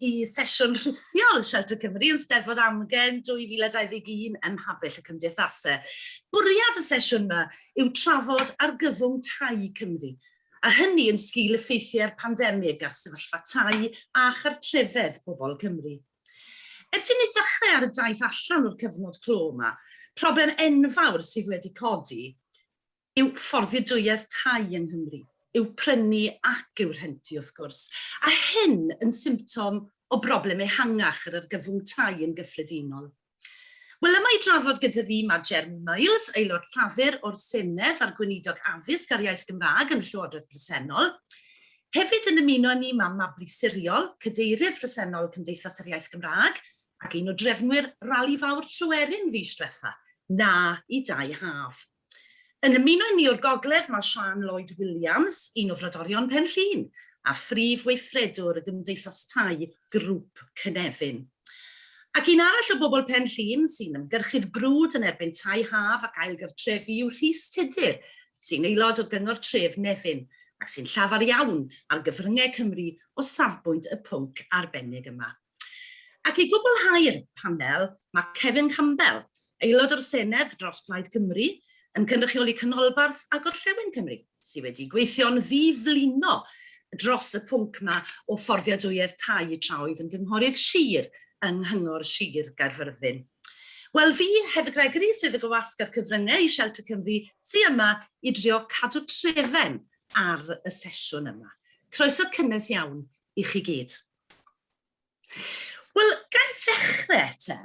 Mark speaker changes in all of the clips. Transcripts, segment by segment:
Speaker 1: i sesiwn rhithiol Shelter Cymru yn Steddfod Amgen 2021 ym Mhabell y Cymdeithasau. Bwriad y sesiwn yma yw trafod argyfwng tai Cymru, a hynny yn sgil effeithiau'r pandemig ar sefyllfa tai a chartrefedd pobl Cymru. Ers i ni ddechrau ar y daith allan o'r cyfnod clo yma, problem enfawr sydd wedi codi yw fforddiadwyedd tai yng Nghymru, i'w prynu ac i'w rhentu wrth gwrs, a hyn yn symptom o broblem ehangach yr argyfwng tai yn gyffredinol. Wel, yma i drafod gyda fi mae Jeremy Miles, Aelod Llafur o'r Senedd a'r Gweinidog Addysg a'r Iaith Gymraeg yn y Llywodraeth bresennol. Hefyd yn ymuno â ni mae Mabli Siriol, Cadeirydd presennol Cymdeithas yr Iaith Gymraeg, ac un o drefnwyr Rali Fawr Tryweryn fis diwetha, Na i Dai Haf. Yn ymuno â ni o'r gogledd mae Siân Lloyd Williams, un o frodorion Pen Llŷn, a phrif weithredwr y Gymdeithas Tai Grŵp Cynefin. Ac un arall o bobl Pen Llŷn sy'n ymgyrchydd brwd yn erbyn tai haf ac ailgartrefi yw Rhys Tudur, sy'n aelod o Gyngor Tref Nefyn, ac sy'n llafar iawn ar gyfryngau Cymru o safbwynt y pwnc arbennig yma. Ac i gwblhau'r panel, mae Cefin Campbell, Aelod o'r Senedd dros Plaid Cymru, yn cynrychioli Canolbarth a Gorllewin Cymru, sydd wedi gweithio'n ddi-flino dros y pwnc 'ma o fforddiadwyedd tai tra oedd yn gynghorydd sir yng Nghyngor Sir Gaerfyrddin. Wel, fi, Heather Gregory, swyddog y wasg a'r cyfryngau i Shelter Cymru, sy yma i drio cadw trefen ar y sesiwn yma. Croeso cynnes iawn i chi gyd. Wel, ga i ddechrau te,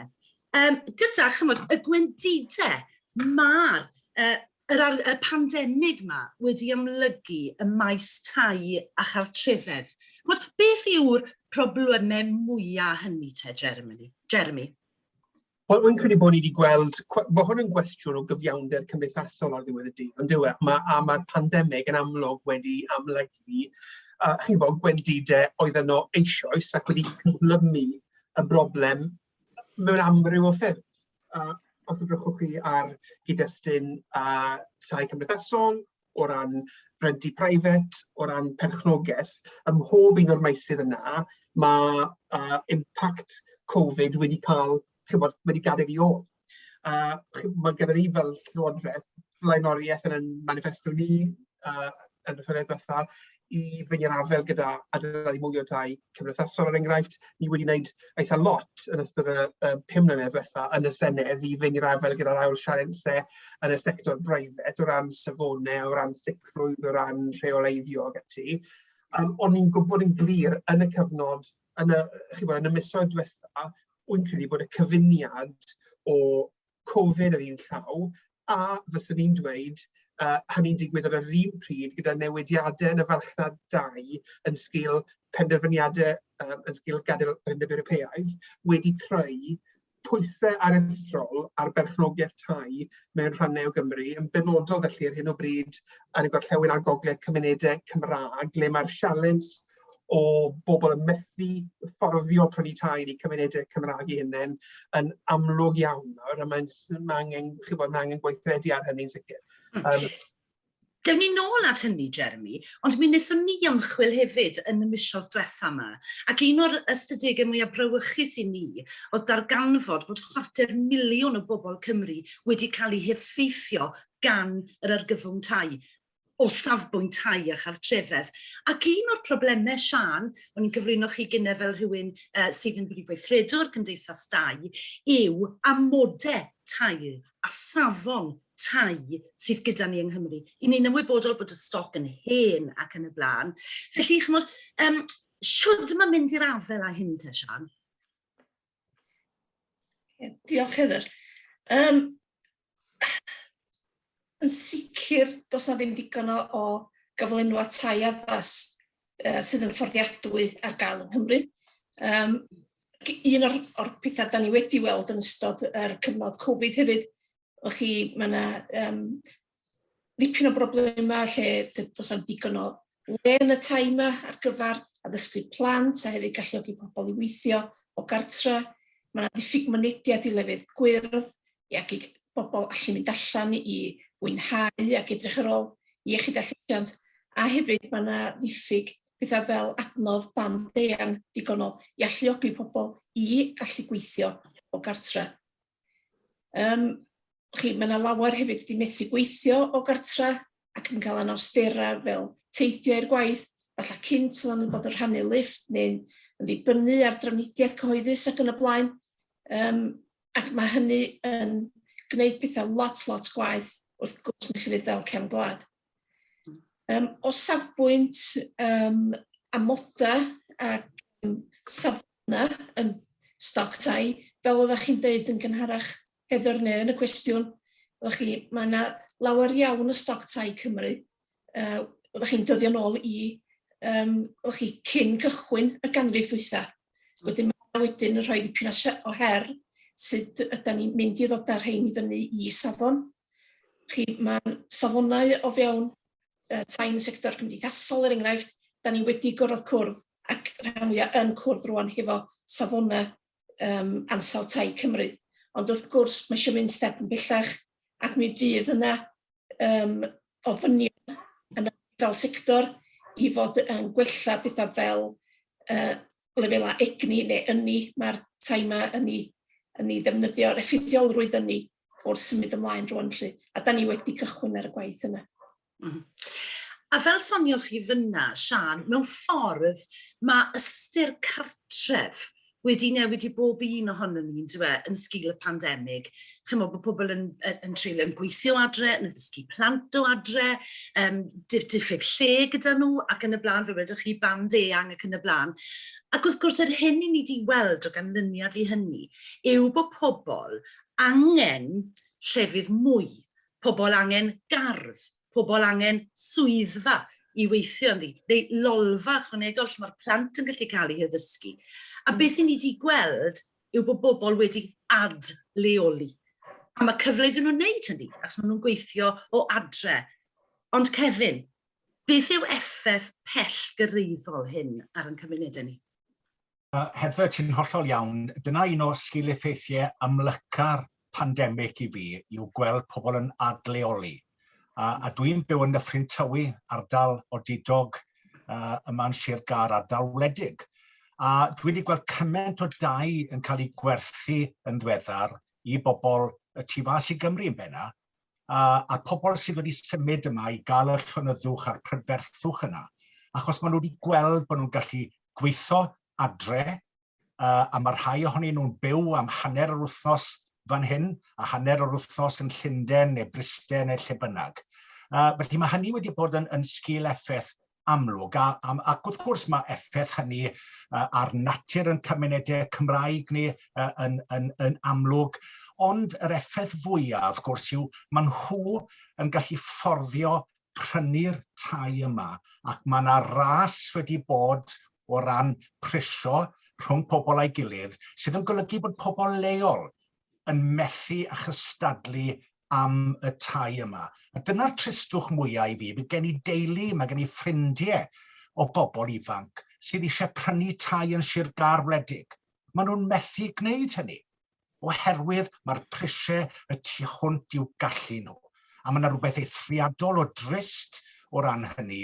Speaker 1: gyda, chymod, y gwendidau mae'r uh, yr, ar, y pandemig yma wedi amlygu y maes tai a chartrefedd. Chymod, beth yw'r problemau mwyaf hynny te, Jeremy? Jeremy?
Speaker 2: Wel, wy'n credu bod ni wedi gweld, mae hwn yn gwestiwn o gyfiawnder cymdeithasol ar ddiwedd y dydd, ond dyw e? Ma, a mae'r pandemig yn amlwg wedi amlygu, chi'n gwybod, gwendidau oedd yno eisoes ac wedi cyflymu y broblem mewn amryw o ffyrdd. Os edrychwch chi ar gyd-destun tai cymdeithasol, o ran rhentu preifat, o ran perchnogaeth, ym mhob un o'r meysydd yna, mae impact Covid wedi cael, chibod, wedi gadael ei ôl. A mae gyda ni fel Llywodraeth flaenoriaeth yn ein maniffesto ni yn y etholiad diwetha i fynd i'r afael gyda adeiladu mwy o dai cymdeithasol, er enghraifft. Ni wedi gwneud eitha lot yn ystod y 5 mlynedd diwetha yn y Senedd i fynd i'r afael gyda'r ail sialensau yn y sector breifat o ran safonau, o ran sicrwydd, o ran rheoleiddio ac ati. Ond ni'n gwybod yn glir yn y cyfnod, yn y, chi'n bod, yn y misoedd diwetha, wy'n credu bod y cyfuniad o Covid ar un llaw, a fyswn i'n dweud hynny'n digwydd ar yr un pryd gyda newidiadau yn y farchnad dai yn sgil penderfyniadau yn sgil gadael yr Undeb Ewropeaidd wedi creu pwysau aruthrol ar berchnogaeth tai mewn rhannau o Gymru, yn benodol felly ar hyn o bryd yn y gorllewin a'r gogledd cymunedau Cymraeg, le mae'r sialens o bobl yn methu fforddio prynu tai yn eu cymunedau Cymraeg eu hunain yn amlwg iawn nawr, a mae'n ma angen, chi'n gwybod, mae angen gweithredu ar hynny'n sicr.
Speaker 1: Dewn ni nôl at hynny, Jeremy, ond mi wnaethon ni ymchwil hefyd yn y misoedd diwetha yma, ac un o'r ystadegau mwyaf brawychus i ni oedd darganfod bod chwarter miliwn o bobl Cymru wedi cael eu heffeithio gan yr argyfwng tai, o safbwynt tai a chartrefedd. Ac un o'r problemau, Siân, o'n i'n cyflwyno chi gynne fel rhywun sydd yn brif weithredwr Cymdeithas Dai, yw amodau tai a safon tai sydd gyda ni yng Nghymru. I ni'n ymwybodol bod y stoc yn hen ac yn y blaen. Felly, chymod, shwd mae mynd i'r afael â hyn te, Siân?
Speaker 3: Diolch, Heather. Um, yn sicr, does na ddim digon o, o gyflenwad tai addas sydd yn fforddiadwy ar gael yng Nghymru. Um, un o'r, or pethau da ni wedi weld yn ystod yr cyfnod Covid hefyd, o'ch chi, mae yna um, ddipyn o broblemau lle does na'm digon o le yn y tai yma ar gyfer addysgu plant a hefyd galluogi pobl i weithio o gartre. Mae yna ddiffyg mynediad i lefydd gwyrdd i ac i bobl allu mynd allan i fwynhau ac edrych ar ôl iechyd a llesiant. A hefyd mae yna ddiffyg pethau fel adnodd band eang digonol i alluogi pobl i allu gweithio o gartre. Um, chi, mae yna lawer hefyd wedi methu gweithio o gartre ac yn cael anawsterau fel teithio i'r gwaith, falle cynt oedden nhw'n bod yn rhannu lift neu'n yn ddibynnu ar drafnidiaeth cyhoeddus ac yn y blaen. Um, ac mae hynny yn gwneud pethau lot, lot gwaeth wrth gwrs mewn llefydd fel cefn gwlad. Um, o safbwynt um, amodau ac um, safonau yn stoc tai, fel oeddech chi'n deud yn gynharach Heather neu yn y cwestiwn, oeddech chi, mae yna lawer iawn o stoc tai Cymru. Uh, oeddech chi'n dyddio nôl i um, oeddech chi cyn cychwyn y ganrif dwytha. Wedyn mae wedyn yn rhoi dipyn o her sut ydy ni'n mynd i ddod â'r rhain i fyny i safon. Chi, mae safonau o fewn uh, tai yn y sector cymdeithasol, er enghraifft, da ni wedi gorfod cwrdd ac rhan fwyaf yn cwrdd rwan hefo safonau um, ansawdd tai Cymru. Ond wrth gwrs, mae eisiau mynd step yn bellach ac mi fydd yna um, ofynion yn fel sector i fod yn gwella pethau fel uh, lefelau egni neu ynni mae'r tai yma yn ei, yn ei ddefnyddio, yr effeithiolrwydd ynni wrth symud ymlaen rwan 'lly. A da ni wedi cychwyn ar y gwaith yna.
Speaker 1: A fel sonioch chi fyna, Siân, mewn ffordd mae ystyr cartref wedi newid i bob un ohonom ni, yndyw e, yn sgil y pandemig. Chimod, bod pobl yn, yn, yn treulio yn gweithio adre, yn addysgu plant o adre, um, diffyg lle gyda nhw ac yn y blaen, fe wedwch chi, band eang ac yn y blaen. Ac wrth gwrs, yr hyn i ni wedi weld o ganlyniad i hynny yw bod pobl angen llefydd mwy, pobl angen gardd, pobl angen swyddfa i weithio ynddi, neu lolfa ychwanegol lle mae'r plant yn gallu cael eu haddysgu. A beth i ni wedi gweld yw bod bobl wedi adleoli. A mae cyfle iddyn nhw wneud hynny, achos maen nhw'n gweithio o adre. Ond Kevin, beth yw effaith pellgyrhaeddol hyn ar ein cymunedau ni?
Speaker 4: Heather, ti'n hollol iawn. Dyna un o sgil-effeithiau amlyca'r pandemig i fi, yw gweld pobl yn adleoli. A, a dwi'n byw yn Nyffryn Tywi, ardal odidog uh, yma'n Sir Gâr, ardal wledig. A dwi wedi gweld cymaint o dai yn cael eu gwerthu yn ddiweddar i bobl y tu fas i Gymru yn benna, a, a pobl sydd wedi symud yma i gael y llonyddwch a'r prydferthwch yna, achos maen nhw wedi gweld bod nhw'n gallu gweithio adre, uh, a mae rhai ohonyn nhw'n byw am hanner yr wythnos fan hyn, a hanner yr wythnos yn Llundain neu Bryste neu lle bynnag. Uh, felly mae hynny wedi bod yn, yn sgil effaith amlwg, a, a, ac wrth gwrs mae effaith hynny uh, ar natur yn cymunedau Cymraeg ni uh, yn, yn, yn amlwg, ond yr effaith fwyaf, wrth gwrs, yw maen nhw yn gallu fforddio prynu'r tai yma, ac mae yna ras wedi bod o ran prisio rhwng pobl a'i gilydd, sydd yn golygu bod pobl leol yn methu a chystadlu am y tai yma. A dyna'r tristwch mwyaf i fi. Mae gen i deulu, mae gen i ffrindiau o bobl ifanc sydd eisiau prynu tai yn Sir Gâr wledig. Maen nhw'n methu gwneud hynny oherwydd mae'r prisiau y tu hwnt i'w gallu nhw. A mae yna rhywbeth eithriadol o drist o ran hynny,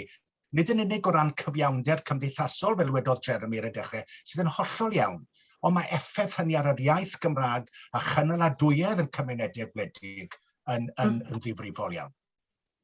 Speaker 4: nid yn unig o ran cyfiawnder cymdeithasol, fel wedodd Jeremy ar y dechrau, sydd yn hollol iawn, ond mae effaith hynny ar yr iaith Gymraeg a chynaladwyedd yn cymunedau gwledig yn, yn, yn ddifrifol iawn.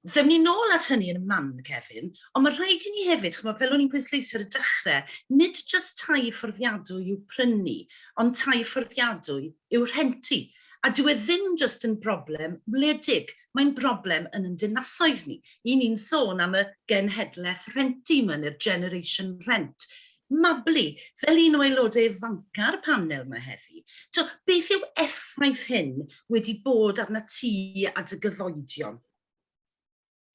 Speaker 1: Fewn ni nôl at hynny yn y man, Kevin, ond mae rhaid i ni hefyd, chymod, fel o'n i'n pwysleisio ar y dechrau, nid jyst tai fforddiadwy i'w prynu, ond tai fforddiadwy i'w rhentu. A dyw e ddim jyst yn broblem wledig, mae'n broblem yn ein dinasoedd ni. I ni'n sôn am y genhedlaeth rhentu yma, neu'r generation rent. Mabli, fel un o aelodau ifanca'r panel yma heddi, to, beth yw effaith hyn wedi bod arna ti a dy gyfoedion?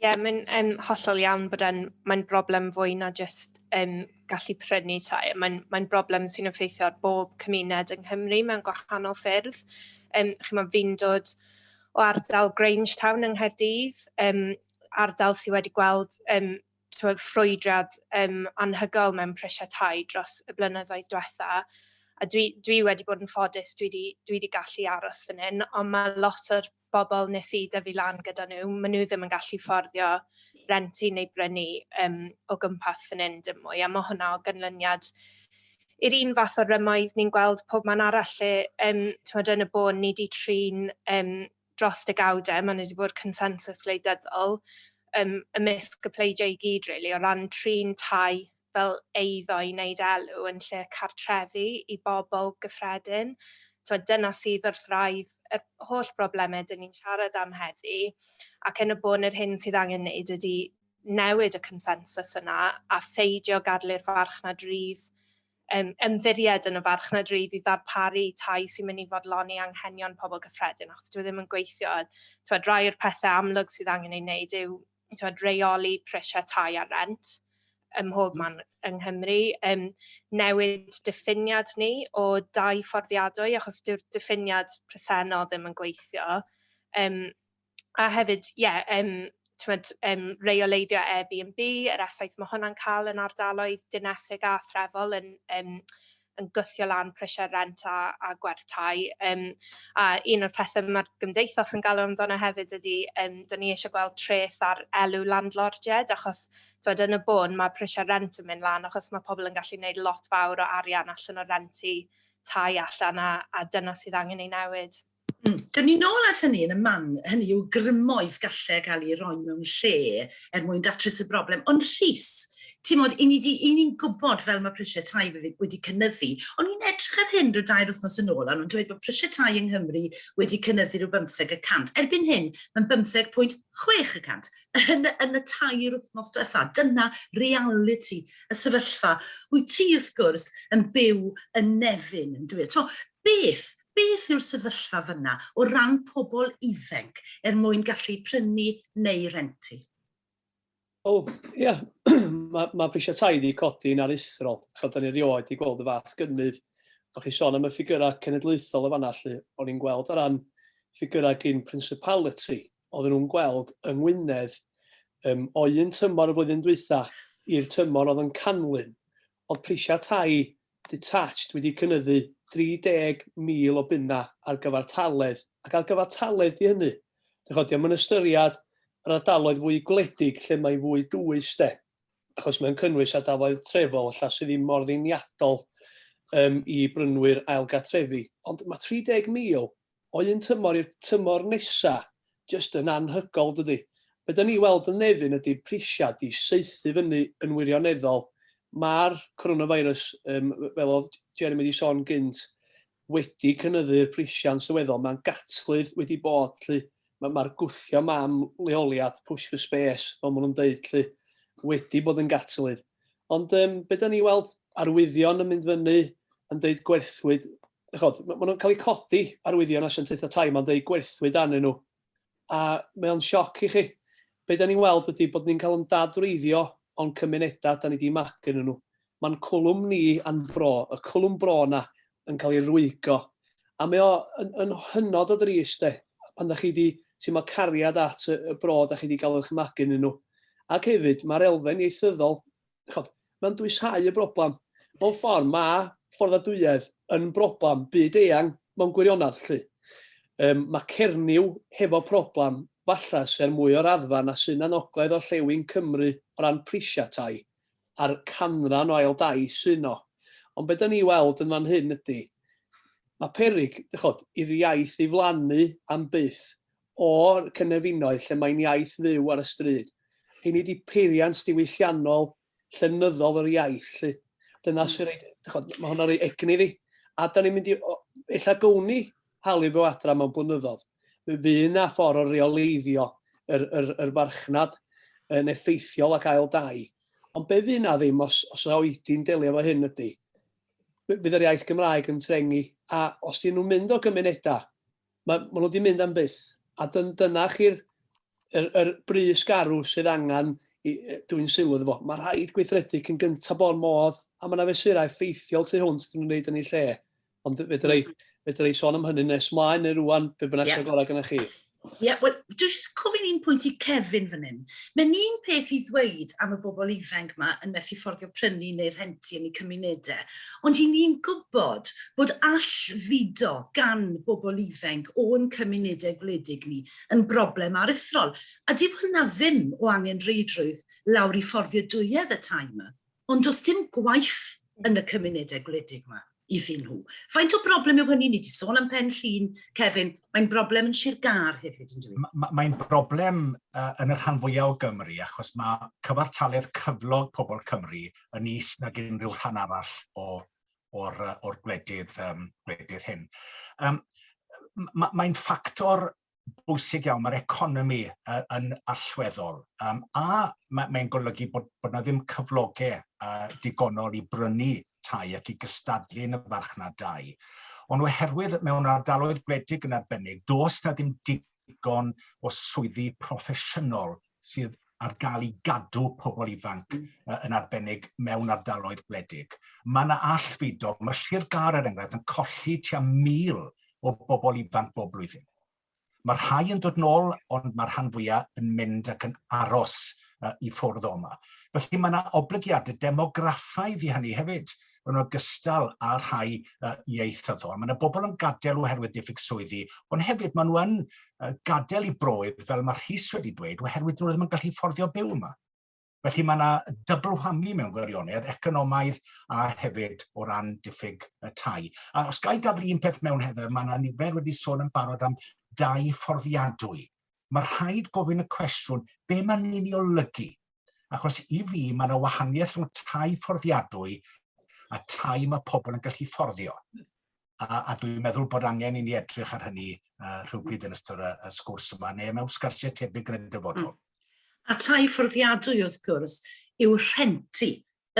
Speaker 5: Ie, yeah, mae'n um, hollol iawn bod e'n, mae'n broblem fwy na jyst um, gallu prynu tai. Mae'n mae broblem sy'n effeithio ar bob cymuned yng Nghymru mewn gwahanol ffyrdd. Um, Chimod, fi'n dod o ardal Grangetown yng Nghaerdydd, um, ardal sydd wedi gweld um, ffrwydrad um, anhygoel mewn prisiau tai dros y blynyddoedd diwetha. A dwi, dwi wedi bod yn ffodus, dwi wedi, dwi wedi gallu aros fan hyn, ond mae lot o'r bobl nes i dyfu lan gyda nhw, maen nhw ddim yn gallu fforddio rentu neu brynu um, o gwmpas fan hyn dim mwy, a mae hwnna o ganlyniad i'r un fath o rymoedd ni'n gweld pob man arall lle, um, ti'n yn y bôn, ni wedi trin um, dros degawdau, mae wedi bod consensus gwleidyddol um, ymysg y pleidiau i gyd, really, o ran trin tai fel eiddo i wneud elw yn lle cartrefi i bobl gyffredin. T'mod, dyna sydd wrth wraidd yr holl broblemau dyn ni'n siarad am heddi, ac yn y bôn yr hyn sydd angen wneud ydy newid y consensus yna a pheidio gadael i'r farchnad rydd um, ymddiried yn y farchnad rydd i ddarparu tai sy'n mynd i fodloni anghenion pobl gyffredin, achos dwi ddim yn gweithio. T'mod, rai o'r pethau amlwg sydd angen ei wneud yw t'mod, reoli prisiau tai a rent ym mhob man yng Nghymru, um, newid diffiniad ni o dai fforddiadwy, achos dyw'r diffiniad presennol ddim yn gweithio. Um, a hefyd, ie, yeah, um, t'mod, um, reoleiddio Airbnb, yr effaith mae hwnna'n cael yn ardaloedd dinesig a threfol yn, um, yn gwthio lan prisiau rent a, a gwerth tai. Um, a un o'r pethau mae'r gymdeithas yn galw amdano hefyd ydy, um, dyn ni eisiau gweld treth ar elw landlordiaid, achos twed, yn y bôn mae prisiau rent yn mynd lan, achos mae pobl yn gallu gwneud lot fawr o arian allan o rentu tai allan, a, a dyna sydd angen ei newid.
Speaker 1: Gawn ni nôl at hynny yn y man, hynny yw grymoedd gallai gael ei roi mewn lle er mwyn datrys y broblem. Ond Rhys, ti'n modd, i ni'n gwybod fel mae prisiau tai wedi cynyddu, ond ni'n edrych ar hyn rhyw dair wythnos yn ôl, a nhw'n dweud bod prisiau tai yng Nghymru wedi cynyddu rhyw 15 y cant. Erbyn hyn, mae'n 15.6 y cant yn, yn y tair wythnos diwetha. Dyna realiti y sefyllfa. Wyt ti, wrth gwrs, yn byw yn Nefyn, yn dweud. Beth, beth yw'r sefyllfa fyna o ran pobl ifanc er mwyn gallu prynu neu rentu?
Speaker 6: O, ia, yeah. mae ma prisiau tai wedi codi'n aruthrol. Chod, da ni erioed wedi gweld y fath gynnydd. O'ch chi sôn am y ffigurau cenedlaethol y fanna, lle o'n i'n gweld o ran ffigurau gyn Principality, oedden nhw'n gweld yng Ngwynedd um, o un tymor y flwyddyn dwytha i'r tymor oedd yn canlyn, oedd prisiau tai detached wedi cynyddu 30,000 o bunna ar gyfartaledd, ac ar gyfartaledd di hynny. Dych ch'od, dio'm yn ystyriad yr ardaloedd fwy gwledig lle mae fwy dwys de, achos mae'n cynnwys ardaloedd trefol ella sydd ddim mor ddeniadol um, i brynwyr ail gartrefi. Ond mae 30,000 o un tymor i'r tymor nesa jyst yn anhygol, dydy? Be da ni weld yn Nefyn ydy prisiau di saethu fyny yn wirioneddol. Mae'r coronavirus, um, fel oedd Jeremy wedi sôn gynt, wedi cynyddu'r prisiau'n sylweddol. Mae'n gatlydd wedi bod, lly. Mae'r ma gwthio ma am leoliad, push for space, fel maen nhw'n deud, lly, wedi bod yn gatlydd. Ond um, be da ni weld arwyddion yn mynd fyny yn deud gwerthwyd chod, maen nhw'n cael eu codi arwyddion asiantaethau tai, mae'n dweud gwerthwyd arnyn nhw. A mae o'n sioc i chi. Be da ni'n weld ydy bod ni'n cael yn dadwreiddio o'n cymunedau da ni di magu yn nhw. Mae'n cwlwm ni a'n bro, y cwlwm bro na, yn cael ei rwygo. A mae o yn, yn hynod o drist, de, pan da chi di teimlo cariad at y, y bro da chi di gael eich magu yn nhw. Ac hefyd, mae'r elfen ieithyddol chod, mae'n dwyshau y broblem. Mewn ffordd, mae fforddadwyedd yn broblem byd eang mewn gwirionedd, lly. Um, mae Cernyw hefo problem falle sy'n mwy o raddfa na sy'n yn ogledd orllewin Cymru o ran prisiau tai a'r canran o ail dai sy'n o. Ond beth da ni weld yn fan hyn ydy, mae peryg, chod, i'r iaith ddiflannu am byth o'r cynefinoedd lle mae'n iaith fyw ar y stryd. Rheini 'di peiriant diwylliannol llenyddol yr iaith 'lly. Dyna sy'n rhaid, ch'od, mae hwnna'n rhoi egni iddi. A da ni'n mynd i, ella gown ni halu fyw adra mewn blynyddoedd. Fe fydd 'na ffordd o reoleiddio yr, yr, yr farchnad yn effeithiol ac ail dai. Ond be fydd 'na ddim os, os oedi'n delio efo hyn ydy, fydd yr iaith Gymraeg yn trengi, a os dyn nhw'n mynd o gymunedau, Mae, maen nhw wedi mynd am byth. A dyn, dyna chi'r yr, yr brys garw sydd angen i, dwi'n sylw iddo fo. Mae rhaid gweithredu cyn gyntaf bo'r modd, a mae yna fesurau effeithiol tu hwnt dyn nhw'n gwneud yn ei lle. Ond fedra i, fedra i sôn am hynny nes mlaen neu rwan, be bynnag yeah. sy'n gorau gennych chi.
Speaker 1: Ie, yeah, wel, dwi eisiau cofyn un pwynt i Kevin fan hyn. Mae'n un peth i ddweud am y bobl ifanc yma yn methu fforddio prynu neu rhentu yn eu cymunedau, ond i ni'n gwybod bod allfudo gan bobl ifanc o'n cymunedau gwledig ni yn broblem aruthrol. A dyw hwnna ddim o angenrheidrwydd lawr i fforddiadwyedd y tai yma. Ond does dim gwaith yn y cymunedau gwledig yma iddyn nhw. Faint o broblem yw hynny? Ni wedi sôn am Pen Llŷn, Kevin. Mae'n broblem yn Sir Gâr hefyd, yn dwi?
Speaker 4: Mae'n broblem uh, yn y rhan fwyaf o Gymru, achos mae cyfartaledd cyflog pobl Cymru yn is nag unrhyw rhan arall o, o'r, or gwledydd, um, gwledydd hyn. Um, Mae'n ffactor bwysig iawn, mae'r economi uh, yn allweddol, um, a mae'n mae golygu bod, bod na ddim cyflogau uh, digonol i brynu tai ac i gystadlu yn y farchnad dai. Ond oherwydd mewn ardaloedd gwledig yn arbennig, does na ddim digon o swyddi proffesiynol sydd ar gael i gadw pobl ifanc mm. yn arbennig mewn ardaloedd gwledig. Mae yna allfudo, mae Sir Gâr er enghraifft yn colli tua 1,000 o bobl ifanc bob blwyddyn. Mae rhai yn dod nôl, ond mae'r rhan fwyaf yn mynd ac yn aros uh, i ffwrdd o yma. Felly mae yna oblygiadau demograffaidd i hynny hefyd, yn ogystal â rhai uh, ieithyddol. Mae yna bobl yn gadael oherwydd diffyg swyddi, ond hefyd maen nhw yn uh, gadael i broedd, fel mae Rhys wedi dweud, oherwydd nhw ddim yn gallu fforddio byw yma. Felly mae yna double whammy mewn gwirionedd, economaidd a hefyd o ran diffyg y tai. A os ga i daflu un peth mewn Heather, mae yna nifer wedi sôn yn barod am dai fforddiadwy. Mae rhaid gofyn y cwestiwn, be mae'n ni'n ei olygu? Achos i fi, mae yna wahaniaeth rhwng tai fforddiadwy a tai mae pobl yn gallu fforddio. A, a dwi'n meddwl bod angen i ni edrych ar hynny uh, rhywbryd yn ystod y, y sgwrs yma, neu mewn sgyrsiau tebyg yn y dyfodol.
Speaker 1: A tai fforddiadwy, wrth gwrs, yw rhentu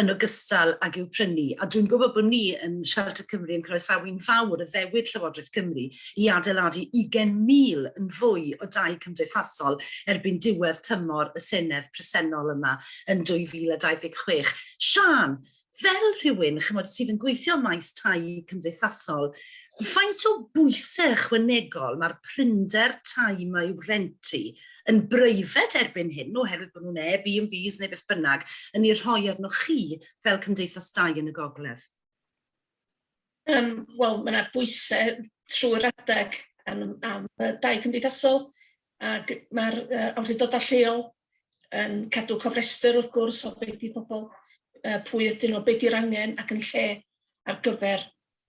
Speaker 1: yn ogystal ag i'w prynu. A dwi'n gwybod bod ni yn Shelter Cymru yn croesawu'n fawr addewid Llywodraeth Cymru i adeiladu 20,000 yn fwy o dai cymdeithasol erbyn diwedd tymor y Senedd presennol yma yn 2026. Siân, fel rhywun chymod, sydd yn gweithio maes tai cymdeithasol, faint o bwysau ychwanegol mae'r prinder tai mae i'w rentu yn breifat erbyn hyn, oherwydd bod nhw'n Airbnbs neu beth bynnag, yn ei rhoi arnoch chi fel cymdeithas dai yn y gogledd?
Speaker 3: Um, Wel, mae yna bwysau trwy'r adeg am, am dai cymdeithasol, ac mae'r uh, awdurdodau lleol yn cadw cofrestr wrth gwrs o beth di pobl, uh, pwy ydyn nhw, beth di'r angen ac yn lle ar gyfer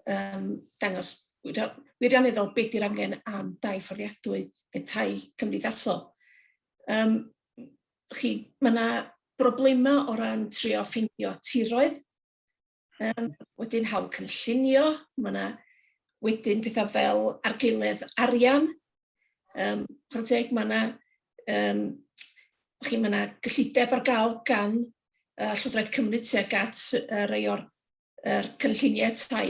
Speaker 3: um, dangos wirioneddol beth di'r angen am dai fforddiadwy neu tai cymdeithasol. Um, chi, mae yna broblemau o ran trio ffeindio tiroedd Um, wedyn hawl cynllunio, mae yna wedyn pethau fel argaeledd arian. Um, chwarae teg, mae yna um, chi, mae yna gyllideb ar gael gan uh, Llywodraeth Cymru tuag at uh, rhai o'r er cynlluniau tai,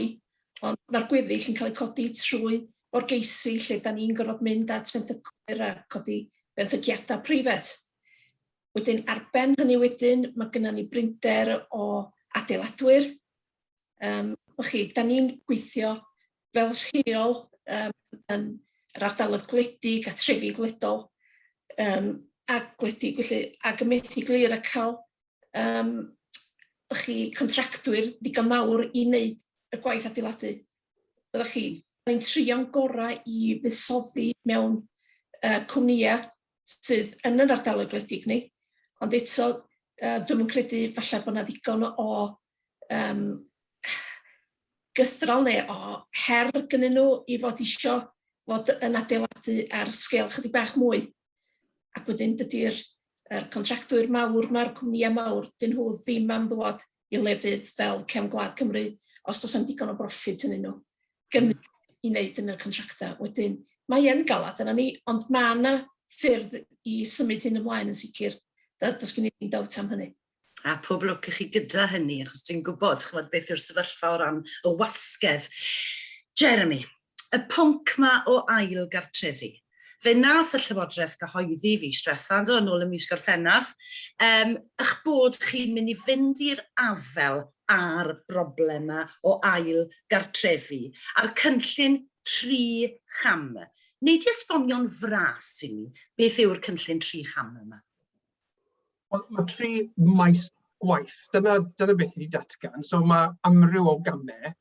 Speaker 3: ond mae'r gweddill yn cael eu codi trwy forgeisi lle da ni'n gorfod mynd at fenthycwyr a codi benthyciadau preifat. Wedyn, ar ben hynny wedyn, mae gennym ni brinder o adeiladwyr. Um, chi, da ni'n gweithio fel rheol um, yn yr ardaloedd gwledig a trefi gwledol um, a gwledig, felly, ac yn methu glir a cael um, chi contractwyr ddigon mawr i wneud y gwaith adeiladu. Byddwch chi, ni'n trio'n gorau i fuddsoddi mewn uh, cwmnïau sydd yn yr ardaloedd gwledig ni, ond eto uh, dwi'm yn credu falle bod yna ddigon o um, gythral neu o her gynnyn nhw i fod isio fod yn adeiladu ar sgêl chydig bach mwy. Ac wedyn dydy'r er contractwyr mawr mae'r cwmnïau mawr, dyn nhw ddim am ddwad i lefydd fel cefn gwlad Cymru os does 'na'm digon o broffit ynddyn nhw gynnig i wneud yn y contractau. Wedyn, mae yn galad yna ni, ond mae yna ffyrdd i symud hyn ymlaen yn sicr. Does gen i ddim dawt am hynny.
Speaker 1: A pob lwc i chi gyda hynny, achos dwi'n gwybod chymod, beth yw'r sefyllfa o ran y wasgedd. Jeremy, y pwnc 'ma o ail gartrefi. Fe wnaeth y Llywodraeth gyhoeddi fis diwetha, do, yn ôl ym mis Gorffennaf, um, eich bod chi'n mynd i fynd i'r afael â'r broblem 'ma o ail gartrefi, a'r cynllun tri cham. Nei di esbonio'n fras i ni beth yw'r cynllun 3 cham yma?
Speaker 2: Wel, mae tri maes gwaith. Dyna, dyna beth ni wedi datgan. So mae amryw o gamau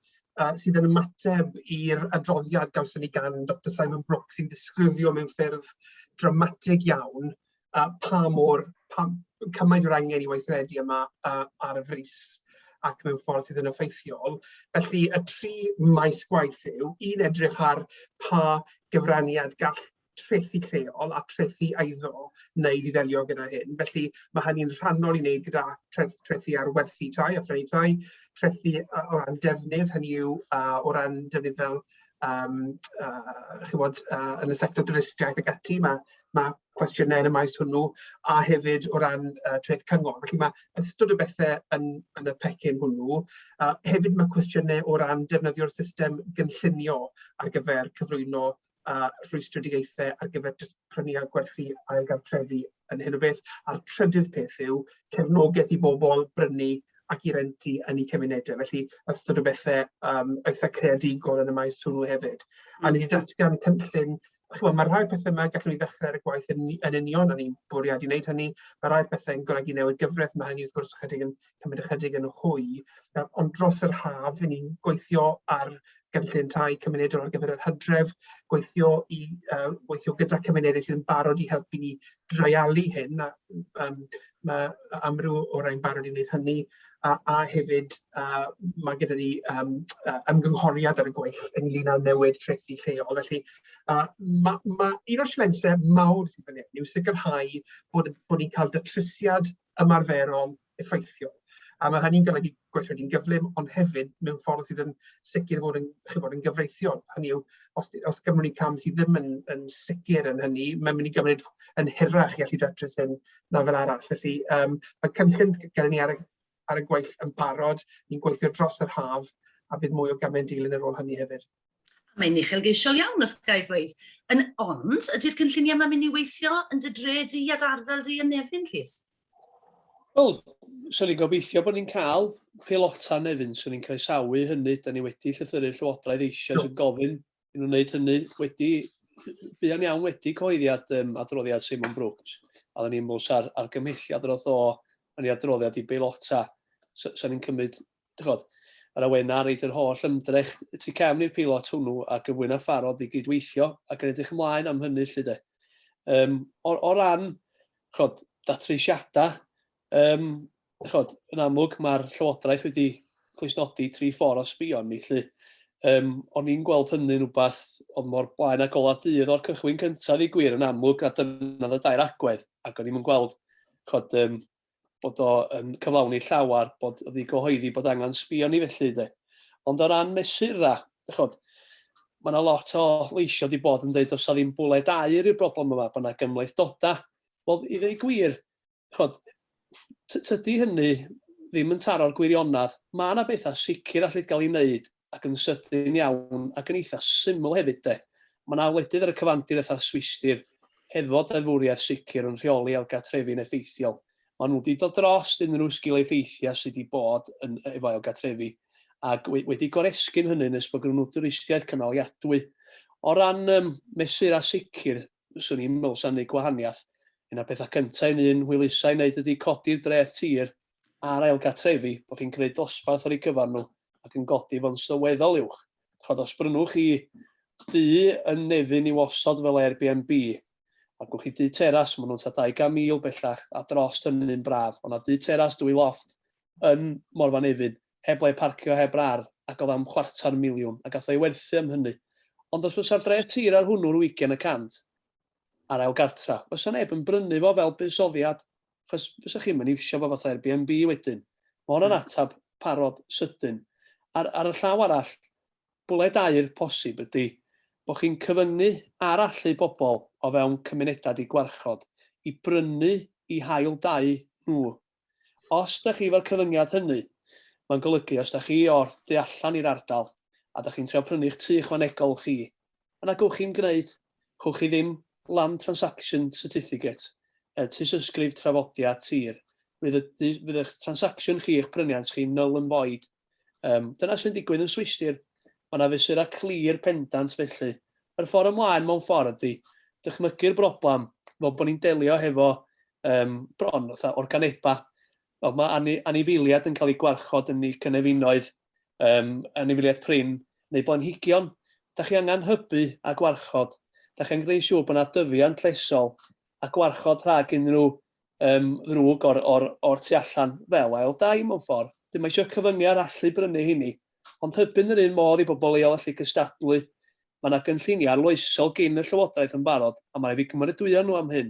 Speaker 2: sydd yn ymateb i'r adroddiad gawson ni gan Dr Simon Brooks sy'n disgrifio mewn ffyrdd dramatig iawn pa mor, pa, cymaint o'r angen i weithredu yma ar y frys ac mewn ffordd sydd yn effeithiol. Felly y tri maes gwaith yw, un edrych ar pa gyfraniad gall trethi lleol a trethi eiddo wneud i ddelio gyda hyn. Felly mae hynny'n rhannol i wneud gyda trethi ar werthu tai a phrynu tai, trethi o ran defnydd, hynny yw o ran defnydd fel chibod, yn y sector dwristiaeth ac ati, mae, mae cwestiynau yn y maes hwnnw, a hefyd o ran treth cyngor. Felly mae ystod o bethau yn, yn y pecyn hwnnw. Hefyd mae cwestiynau o ran defnyddio'r system gynllunio ar gyfer cyflwyno a rhwystredigaethau ar gyfer jyst prynu a gwerthu ail gartrefi yn hyn o beth. A'r trydydd peth yw cefnogaeth i bobl brynu ac i rentu yn eu cymunedau. Felly ystod o bethau eitha creadigol yn y maes hwnnw hefyd. A ni wedi datgan cynllun. Chimod, mae rhai pethau yma gallwn ni ddechrau ar y gwaith yn, yn union, a ni'n bwriadu wneud hynny. Mae rhai pethau yn golygu newid gyfraith, mae hynny wrth gwrs ychydig yn cymryd ychydig yn hwy. Ond dros yr haf, ni'n gweithio ar gynllun tai cymunedol ar gyfer yr hydref, gweithio, i, weithio gyda cymunedau sydd yn barod i helpu ni dreialu hyn, a mae amryw o rai'n barod i wneud hynny, a, a hefyd mae gyda ni ymgynghoriad ar y gweill ynglyn â newid trethi lleol. Felly mae, ma un o'r sialensau mawr sydd fan hyn yw sicrhau bod, bod ni'n cael datrysiad ymarferol effeithiol. A mae hynny'n golygu gweithredu'n gyflym, ond hefyd mewn ffordd sydd yn sicr fod yn, chibod, yn gyfreithiol. Hynny yw, os, os gymrwn ni cam sydd ddim yn, yn sicr yn hynny, mae'n mynd i gymryd yn hirach i allu datrys hyn na fel arall. Felly, mae cynllun gyda ni ar y, ar y gweill yn barod, ni'n gweithio dros yr haf, a bydd mwy o gamau'n dilyn ar ôl hynny hefyd.
Speaker 1: Mae'n uchelgeisiol iawn, os ga i ddweud. Yn, ond, ydy'r cynlluniau yma'n mynd i weithio yn dy dre di a dy ardal di yn Nefyn, Rhys?
Speaker 6: Wel, swn i'n gobeithio bod ni'n cael peilota Nefyn, swn i'n croesawu hynny. Da ni wedi llythyru'r Llywodraeth eisoes yn gofyn i nhw wneud hynny wedi, buan iawn wedi cyhoeddiad um, adroddiad Simon Brooks. A oedden ni'n meddwl sa'r argymhelliad roedd o yn ei adroddiad i beilota, so, so ni'n cymryd D'ch'mod, yr awenau reid yr holl ymdrech tu cefn i'r peilot hwnnw ac yn fwy na pharod i gydweithio ac yn edrych ymlaen am hynny 'lly de. Um, o, o ran ch'od, datrysiadau, um, ch'od, yn amlwg mae'r Llywodraeth wedi clustnodi tri ffordd o sbio ni 'lly. Um, o'n i'n gweld hynny'n rhywbeth oedd mor blaen a golau dydd o'r cychwyn cyntaf i gwir yn amlwg na dyna oedd y dair agwedd ac o'n i'n gweld ch'od, um, bod o yn cyflawni llawer, bod oedd i gyhoeddi bod angen sbio ni felly de. Ond o ran mesurau, chod, mae yna lot o leisio wedi bod yn dweud os 'na ddim bwled aur i'r broblem yma, bod yna gymhlethdodau. Wel, i ddweud gwir, chod, tydi hynny ddim yn taro'r gwirionedd. Mae yna bethau sicr allid gael ei wneud ac yn sydyn iawn ac yn eitha syml hefyd de. Mae 'na wledydd ar y cyfandir fatha'r Swistir hefo deddfwriaeth sicr yn rheoli ailgartrefi'n effeithiol. Maen nhw wedi dod drost unrhyw sgil-effeithiau sydd wedi bod yn, efo ailgartrefi ac wedi goresgyn hynny nes bod gynnon nhw dwristiaeth cynaliadwy. O ran um, mesurau sicr, swn i'n meddwl sa'n neud gwahaniaeth. Un o'r pethau cyntaf i un hwylusau i wneud ydy codi'r dreth tir ar ailgartrefi, bod chi'n creu dosbarth ar eu cyfer nhw ac yn godi fo'n sylweddol uwch. Chod, os brynwch chi dŷ yn Nefyn i'w osod fel Airbnb, a gwch chi dŷ teras, maen nhw'n ta 200,000 bellach, a dros hynny'n braf. O'na dŷ teras, dwy lofft, yn Morfa Nefyn, heb le parcio, heb rar, ac oedd am 250,000, a gath o'i werthu am hynny. Ond os fysa'r dreth tir ar hwnnw rhyw 20%, ar ail gartra, fysa neb yn brynu fo fel buddsoddiad, achos fysa chi'm yn iwsio fo fatha Airbnb wedyn. Mae hwnna'n ateb parod sydyn. Ar, ar y llaw arall, bwled aur posib ydy bod chi'n cyfyngu ar allu bobl o fewn cymunedau 'di gwarchod i brynu i hail dai nhw. Os da chi efo'r cyfyngiad hynny, mae'n golygu os da chi o'r du allan i'r ardal a da chi'n trio prynu'ch tŷ ychwanegol chi, yna gewch chi'm gwneud, chewch chi ddim Land Transaction Certificate, tystysgrif trafodiad tir, fydd y, fydd eich transaction chi, eich pryniant chi, null and void. Um, dyna sy'n digwydd yn Swistir. Mae yna fesurau clir pendant felly. Yr ffordd ymlaen mewn ffordd ydy dychmygu'r broblem fel bod ni'n delio hefo um, bron fatha organebau. Fel mae anifeiliaid yn cael eu gwarchod yn eu cynefinoedd, um, anifeiliaid prin, neu blanhigion. Da chi angen hybu a gwarchod. Da chi angen gwneud siŵr bod yna dyfiant llesol a gwarchod rhag unrhyw um, ddrwg o'r, or, or tu allan fel ail dai mewn ffordd. Dim eisiau cyfyngu ar allu brynu hynny, ond hybu'n yr un modd i bobl leol allu cystadlu. Mae yna gynlluniau arloesol gin y Llywodraeth yn barod, a mae rhaid fi gymeradwyo nhw am hyn.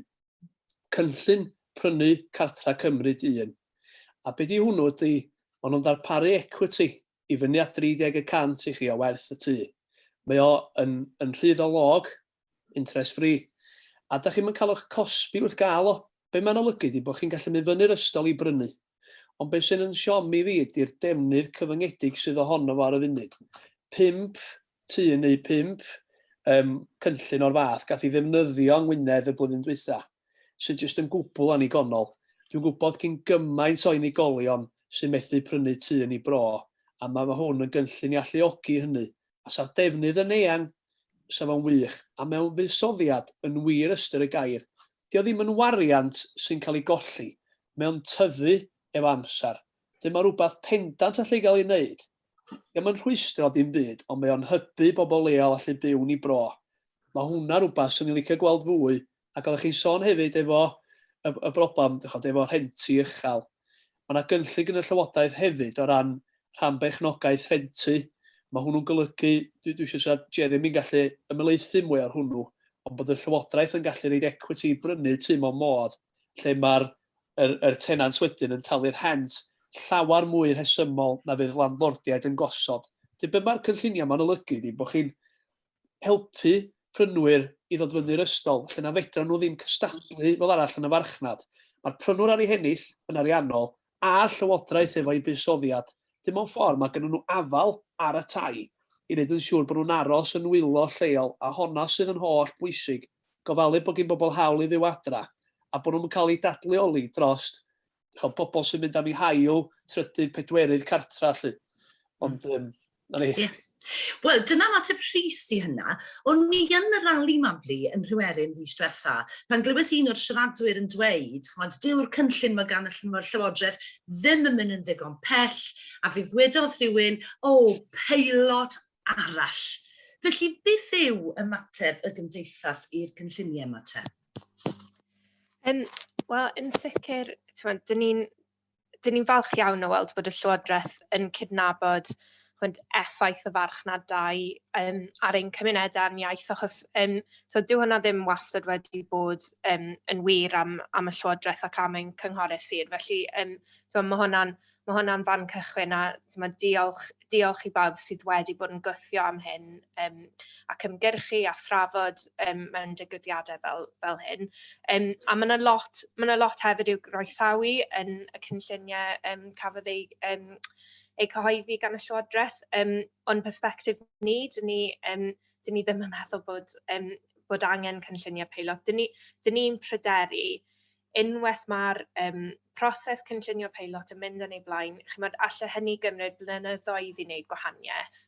Speaker 6: Cynllun Prynu Cartra Cymru un. A be di hwnnw ydy, maen nhw'n darparu equity i fyny at 30 y cant i chi o werth y tŷ. Mae o yn, yn rhydd o log, interest free. A da chi'm yn cael eich cosbi wrth gael o. Be mae'n olygu ydy bod chi'n gallu mynd fyny'r ystol i brynu. Ond be sy'n yn siomi fi ydy'r defnydd cyfyngedig sydd ohono fo ar y funud. Pump tŷ neu pump um, cynllun o'r fath gath ei ddefnyddio yng Ngwynedd y blwyddyn dwytha, sydd jyst yn gwbl annigonol. Dwi'n gwybod cyn gymaint o unigolion sy'n methu prynu tŷ yn ei bro, a mae hwn yn gynllun i alluogi hynny. A sa'r defnydd yn eang, 'sa fo'n wych, a mewn fuddsoddiad yn wir ystyr y gair. 'Di o ddim yn wariant sy'n cael ei golli, mae o'n tyfu efo amser. Dyma rywbeth pendant allai gael ei wneud. 'Di o'm yn rhwystro dim byd, ond mae o'n hybu bobl leol allu byw yn 'u bro. Mae hwnna'n rywbeth 'swn i'n licio gweld fwy, ac oeddech chi'n sôn hefyd efo y, y broblem, dychod, efo rhenti uchel. Mae yna gynllun gan y Llywodraeth hefyd o ran rhan berchnogaeth rhentu. Mae hwnnw'n golygu, dwi, dwi eisiau siarad Jeremy'n gallu ymhelaethu mwy ar hwnnw, ond bod y Llywodraeth yn gallu rhoi equity i brynu tŷ mewn modd lle mae'r yr, yr tenant wedyn yn talu'r rhent llawer mwy rhesymol na fydd landlordiaid yn gosod. Dyna be mae'r cynlluniau ma'n olygu ydy bod chi'n helpu prynwyr i ddod fyny'r ystol lle na fedran nhw ddim cystadlu fel arall yn y farchnad. Mae'r prynwr ar ei hennill yn ariannol a'r llywodraeth efo'i buddsoddiad. Dim ond ffordd mae gennyn nhw afael ar y tai i wneud yn siŵr bod nhw'n aros yn nwylo lleol a honna sydd yn holl bwysig, gofalu bod gin bobl hawl i fyw adra a bod nhw'm yn cael eu dadleoli drost ch'od, bobl sy'n mynd am eu hail, trydydd, pedwerydd cartra 'lly. Ond um, na ni.
Speaker 1: Yeah. Wel, dyna mateb Rhys i hynna. O'n i yn y rali Mabli yn Rhyweryn fis diwetha, pan glywes un o'r siaradwyr yn dweud, ch'mod, dyw'r cynllun mae gan y Llywodraeth ddim yn mynd yn ddigon pell, a fe ddwedodd rhywun, o, peilot arall. Felly, beth yw ymateb y gymdeithas i'r cynlluniau yma te?
Speaker 5: Wel, yn sicr, t'mod, 'dyn ni'n 'dyn ni'n falch iawn o weld bod y Llywodraeth yn cydnabod ch'mod, effaith y farchnad dai um, ar ein cymunedau a'n iaith, achos um, so, dyw hwnna ddim wastad wedi bod um, yn wir am, am y Llywodraeth ac am ein cynghorau sir. Felly um, so, mae hwnna'n mae hwnna'n fan cychwyn a timod, diolch, diolch i bawb sydd wedi bod yn gwthio am hyn um, ac ymgyrchu a thrafod um, mewn digwyddiadau fel, fel hyn. Um, a mae yna lot, mae yna lot hefyd i'w groesawu yn y cynlluniau um, cafodd eu, um, eu cyhoeddi gan y Llywodraeth. Um, o'n perspectif ni, dyn ni, um, dyn ni ddim yn meddwl bod, um, bod angen cynlluniau peilot. Dyn ni'n ni, ni pryderu unwaith mae'r um, proses cynllunio peilot yn mynd yn ei blaen, chimod, alle hynny gymryd blynyddoedd i wneud gwahaniaeth.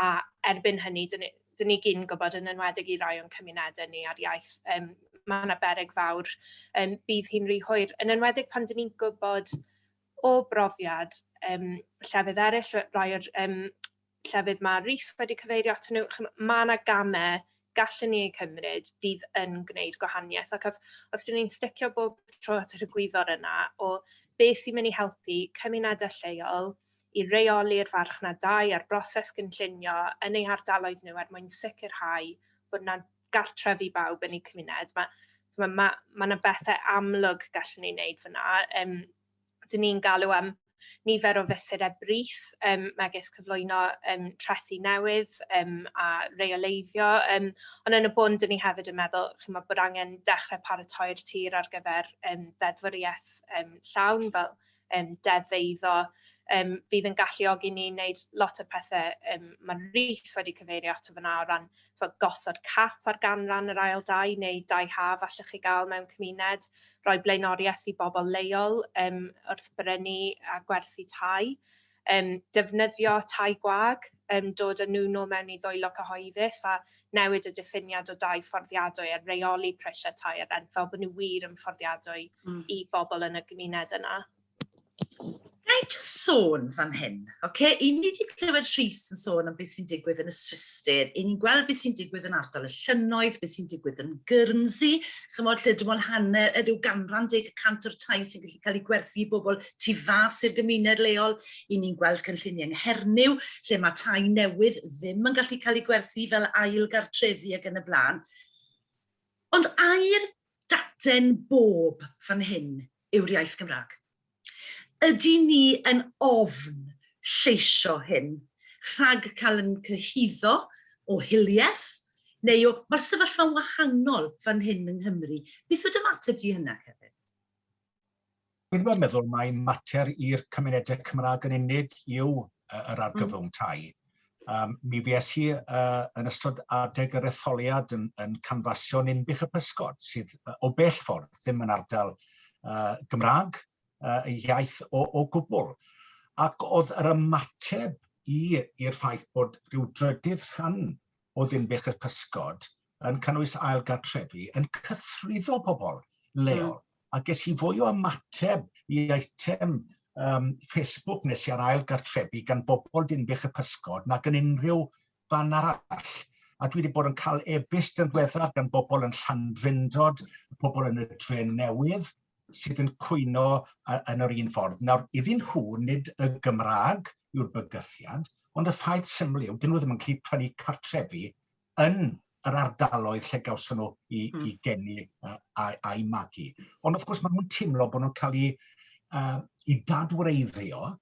Speaker 5: A erbyn hynny, dyn ni, dyn ni gyd yn gwybod, yn enwedig i rai o'n cymunedau ni a'r iaith, um, mae yna beryg fawr, um, bydd hi'n rhy hwyr. Yn enwedig pan dyn ni'n gwybod o brofiad um, llefydd eraill, rai o'r um, llefydd mae Rhys wedi cyfeirio atyn nhw, mae yna gamau gallwn ni eu cymryd fydd yn gwneud gwahaniaeth. Ac os, os dyn ni'n sticio bob tro at yr egwyddor yna o beth sy'n mynd i helpu cymunedau lleol i reoli'r farchnad dai a'r broses gynllunio yn eu hardaloedd nhw er mwyn sicrhau bod yna gartref i bawb yn eu cymuned. Mae ma, ma, ma yna bethau amlwg gallwn ni wneud fyna. Um, dyn ni'n galw am nifer o fesurau brys, um, megis cyflwyno um, trethi newydd um, a reoleiddio. Um, ond yn y bôn, dyn ni hefyd yn meddwl chimod, bod angen dechrau paratoi'r tir ar gyfer um, ddeddfwriaeth um, llawn fel um, deddf eiddo um, fydd yn galluogi ni wneud lot o pethau um, mae Rhys wedi cyfeirio ato fyna o ran ch'mod, gosod cap ar ganran yr ail dai neu dai haf allwch chi gael mewn cymuned, rhoi blaenoriaeth i bobl leol um, wrth brynu a gwerthu tai, um, defnyddio tai gwag, um, dod â nhw nôl mewn i ddwylo cyhoeddus a newid y diffiniad o dai fforddiadwy a reoli prisiau tai a rent fel bod nhw wir yn fforddiadwy i bobl yn y gymuned yna.
Speaker 1: Ga i jyst sôn fan hyn, oce? I ni wedi clywed Rhys yn sôn am beth sy'n digwydd yn y Swistir. I ni'n gweld beth sy'n digwydd yn ardal y llynnoedd, beth sy'n digwydd yn Guernsey, chymod, lle dim ond hanner, ydyw ganran 10% o'r tai sy'n gallu cael ei gwerthu i bobl tu fas i'r gymuned leol. I ni'n gweld cynlluniau yng Nghernyw, lle mae tai newydd ddim yn gallu cael eu gwerthu fel ail gartrefi ac yn y blaen. Ond air daten bob fan hyn yw'r iaith Gymraeg. Ydy ni yn ofn lleisio hyn rhag cael yn cyhuddo o hiliaeth neu o... Mae'r sefyllfa'n wahanol fan hyn yng Nghymru. Beth yw dy ymateb di hynna, Kevin?
Speaker 4: Dwi ddim yn meddwl mai mater i'r cymunedau Cymraeg yn unig yw yr argyfwng tai. Mi fues i yn ystod adeg yr etholiad yn, yn canfasio Ninbych y Pysgod, sydd o bell ffordd ddim yn ardal Gymraeg, ei iaith o, o gwbl. Ac oedd yr ymateb i'r ffaith bod rhyw drydydd rhan o Ddinbych y Pysgod yn cynnwys ail gartrefi yn cythruddo pobl leol. A ges i fwy o ymateb i eitem um, Facebook nes i ar ail gartrefi gan bobl Dinbych y Pysgod nag yn unrhyw fan arall. A dwi wedi bod yn cael e-byst yn ddiweddar gan bobl yn Llandrindod, pobl yn y Dre Newydd, sydd yn cwyno yn yr un ffordd. Nawr, iddyn nhw, nid y Gymraeg yw'r bygythiad, ond y ffaith syml yw, dyn nhw ddim yn gallu prynu cartrefi yn yr ardaloedd lle gawson nhw i, i geni a'i magu. Ond wrth gwrs maen nhw'n teimlo bod nhw'n cael eu, i dadwreiddio,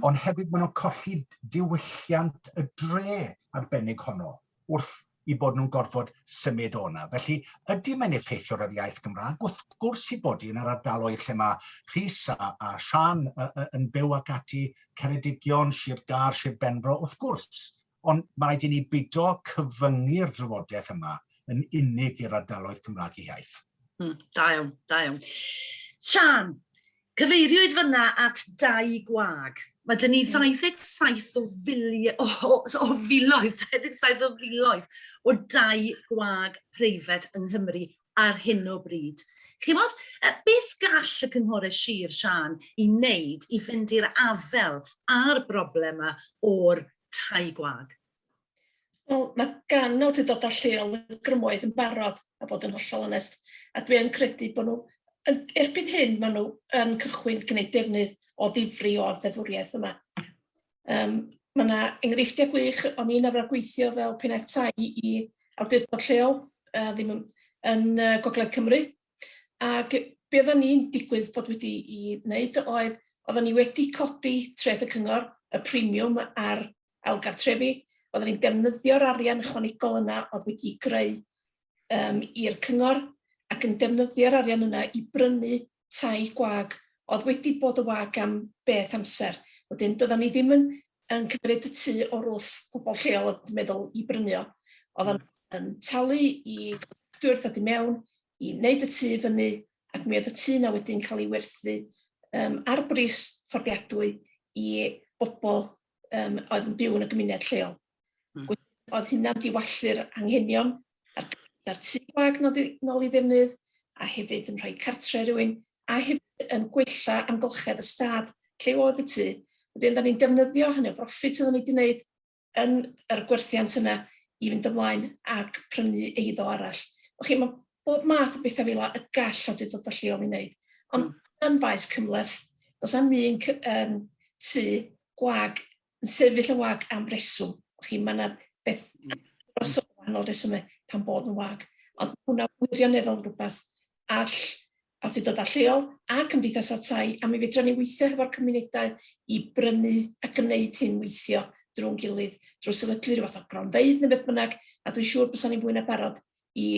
Speaker 4: ond hefyd maen nhw'n colli diwylliant y dre arbennig honno wrth i bod nhw'n gorfod symud o yna. Felly, ydy mae'n effeithio ar yr iaith Gymraeg? Wrth gwrs i bod yn yr ardaloedd lle mae Rhys a, a Sian yn byw ac ati, Ceredigion, Sir Gâr, Sir Benfro, wrth gwrs. Ond mae rhaid i ni bido cyfyngu'r drafodaeth yma yn unig i'r ardaloedd Cymraeg eu hiaith.
Speaker 1: Da iawn, da iawn. Siân, cyfeiriwyd fyna at dai gwag. Mae dyn ni 27 o, fili, o, o, o filoedd, 27 o filoedd o dai gwag preifat yng Nghymru ar hyn o bryd. Chimod, beth gall y Cynghorau Sir, Siân, i wneud i fynd i'r afael â'r broblem yma o'r tai gwag?
Speaker 3: Wel, mae gan awdurdodau lleol y grymoedd yn barod, a bod yn hollol onest. A dwi yn credu bod nhw, yn, erbyn hyn, maen nhw yn cychwyn gwneud defnydd o ddifri o'r ddeddfwriaeth yma. Um, mae yna enghreifftiau gwych, o'n i'n arfer gweithio fel pennaeth tai i awdurdod lleol, ddim yn, yn uh, Gogledd Cymru, ac be oedden ni'n digwydd bod wedi i wneud oedd, oedden ni wedi codi treth y cyngor, y premiwm ar ailgartrefi, oedden ni'n defnyddio'r arian ychwanegol yna oedd wedi greu um, i'r cyngor ac yn defnyddio'r arian yna i brynu tai gwag oedd wedi bod y wag am beth amser. Wedyn, doedden ni ddim yn, yn cymryd y tŷ o'r wrth pobl lleol oedd yn meddwl i brynu o. Oedden mm. yn talu i gontractwyr ddod i mewn i wneud y tŷ fyny ac mi oedd y tŷ yna wedyn cael ei werthu um, ar bris fforddiadwy i bobl um, oedd yn byw yn y gymuned lleol. Oedd hynna'n diwallu'r anghenion a'r, ar tŷ gwag nôl i, nôl i ddefnydd, a hefyd yn rhoi cartre rhywun, a hefyd yn gwella amgylchedd y stad lle oedd y tŷ. Wedyn, da ni'n defnyddio hynny o broffit oedden ni wedi gwneud yn yr gwerthiant yna i fynd ymlaen ac prynu eiddo arall. Wel, chi, mae bob math o bethau fel y gall awdurdodau lleol i wneud. Ond yn faes cymhleth, does am un um, tŷ gwag yn sefyll yn wag am reswm. Chi, mae yna beth dros o wahanol resymau pan bod yn wag. Ond hwnna wirioneddol rhywbeth all awdurdodau lleol a cymdeithas tai, a mi fedra ni weithio hefo'r cymunedau i brynu a gwneud hyn weithio drwy'n gilydd, drwy sefydlu rhyw fath o gronfeydd neu beth bynnag, a dwi'n siŵr bysa ni'n fwy na barod i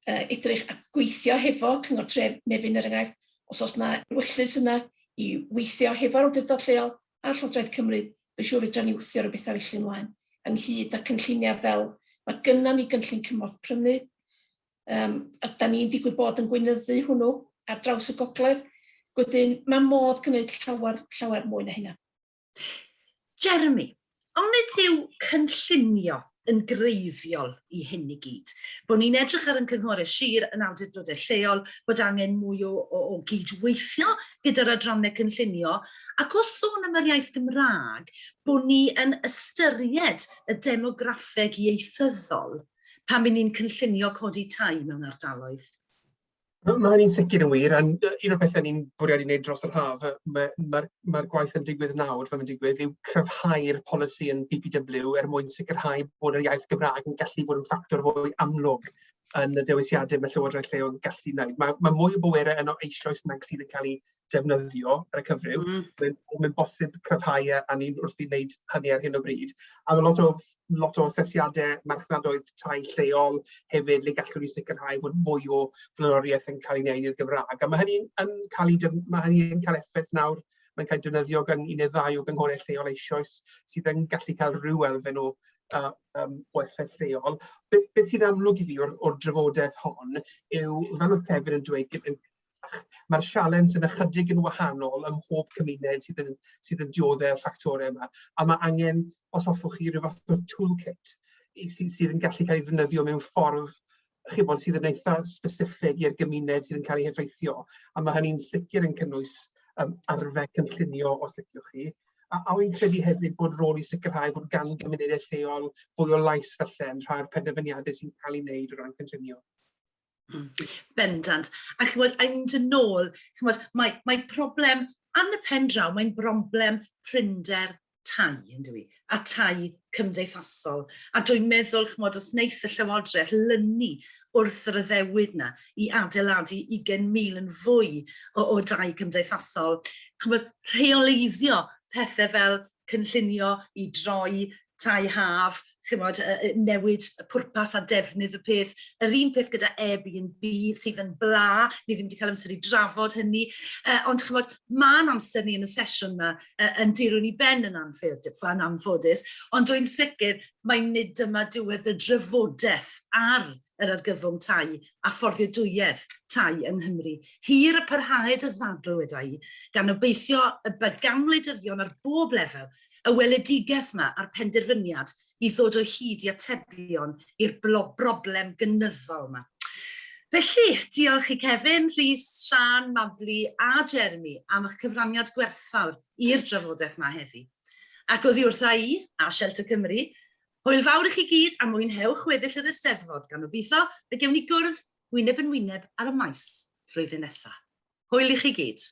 Speaker 3: uh, edrych a gweithio hefo Cyngor Tref Nefyn er enghraifft, os oes na ewyllys yna i weithio hefo'r awdurdod lleol a Llywodraeth Cymru, dwi'n siŵr fedra ni wthio rhyw bethau felly ymlaen, ynghyd â cynlluniau fel mae gynna ni gynllun cymorth prynu, um, a da ni'n digwydd bod yn gweinyddu hwnnw ar draws y gogledd, wedyn mae modd gwneud llawer, llawer mwy na hynna.
Speaker 1: Jeremy, onid yw cynllunio yn greiddiol i hyn i gyd. Bod ni'n edrych ar yn cynghorau sir yn awdurdodau lleol, bod angen mwy o, o, o gydweithio gyda'r adrannau cynllunio, ac os sôn am yr iaith Gymraeg, bod ni yn ystyried y demograffeg ieithyddol pan bydd ni'n cynllunio codi tai mewn ardaloedd.
Speaker 2: Mae hynny'n sicr yn wir, a un o'r pethau ni'n bwriadu wneud dros yr haf, mae'r ma, ma gwaith yn digwydd nawr, fel mae'n digwydd, yw cryfhau'r polisi yn PPW er mwyn sicrhau bod yr iaith Gymraeg yn gallu fod yn ffactor fwy amlwg yn y dewisiadau mae Llywodraeth lleol yn gallu wneud. Mae, mae mwy o bwerau yno eisoes nag sydd yn cael ei defnyddio ar y cyfryw. Mae'n mae bosib cryfhau e, a ni'n wrth i wneud hynny ar hyn o bryd. A mae lot o, lot o asesiadau marchnadoedd tai lleol hefyd le gallwn ni sicrhau fod fwy o flaenoriaeth yn cael ei wneud i'r Gymraeg. A mae hynny yn cael ei, mae hynny yn cael effaith nawr. Mae'n cael ei defnyddio gan un neu ddau o gynghorau lleol eisoes sydd yn gallu cael rhyw elfen o, uh, um, o effaith lleol. Beth, beth sy'n amlwg i fi o'r, or drafodaeth hon yw, fel oedd Kevin yn dweud, Mae'r sialens yn ychydig yn wahanol ym mhob cymuned sydd yn, sydd yn dioddef ffactorau yma. A mae angen, os hoffwch chi, rhyw fath o toolkit sydd, sydd yn gallu cael ei ddefnyddio mewn ffordd chi bod, sydd yn eitha specific i'r gymuned sydd yn cael ei heffeithio. A mae hynny'n sicr yn cynnwys um, arfer cynllunio, os liciwch chi. A, a wy'n credu hefyd bod rôl i sicrhau fod gan gymunedau lleol fwy o lais falle yn rhai o'r penderfyniadau sy'n cael ei wneud o ran cynllunio.
Speaker 1: Bendant. A chymod, a mynd yn ôl, chymod, mae, mae problem, yn y pen draw, mae'n broblem prinder tai, yn dwi, a tai cymdeithasol. A dwi'n meddwl, chymod, os wneith y Llywodraeth lynu wrth yr addewid na i adeiladu 20,000 yn fwy o, o dai cymdeithasol, chymod, rheoleiddio pethau fel cynllunio i droi tai haf, chimod, newid y pwrpas a defnydd y peth. Yr un peth gyda Airbnb sydd yn bla, ni ddim wedi cael amser i drafod hynny, ond chimod, mae'n amser ni yn y sesiwn yma yn dirwyn i ben yn anffodus, ond dwi'n sicr mae nid dyma diwedd y drafodaeth ar yr argyfwng tai a fforddiadwyedd tai yng Nghymru. Hir y parhaed y ddadl weda i, gan obeithio y bydd gan wleidyddion ar bob lefel y weledigaeth yma a'r penderfyniad i ddod o hyd i atebion i'r broblem gynyddol yma. Felly, diolch i Kevin, Rhys, Siân, Mabli a Jeremy am eich cyfraniad gwerthfawr i'r drafodaeth yma heddi. Ac oddi wrtha i, a Shelter Cymru, Hwyl fawr i chi gyd a mwynhewch weddill yr Eisteddfod gan obeithio y gewn ni gwrdd wyneb yn wyneb ar y maes flwyddyn nesa. Hwyl i chi gyd.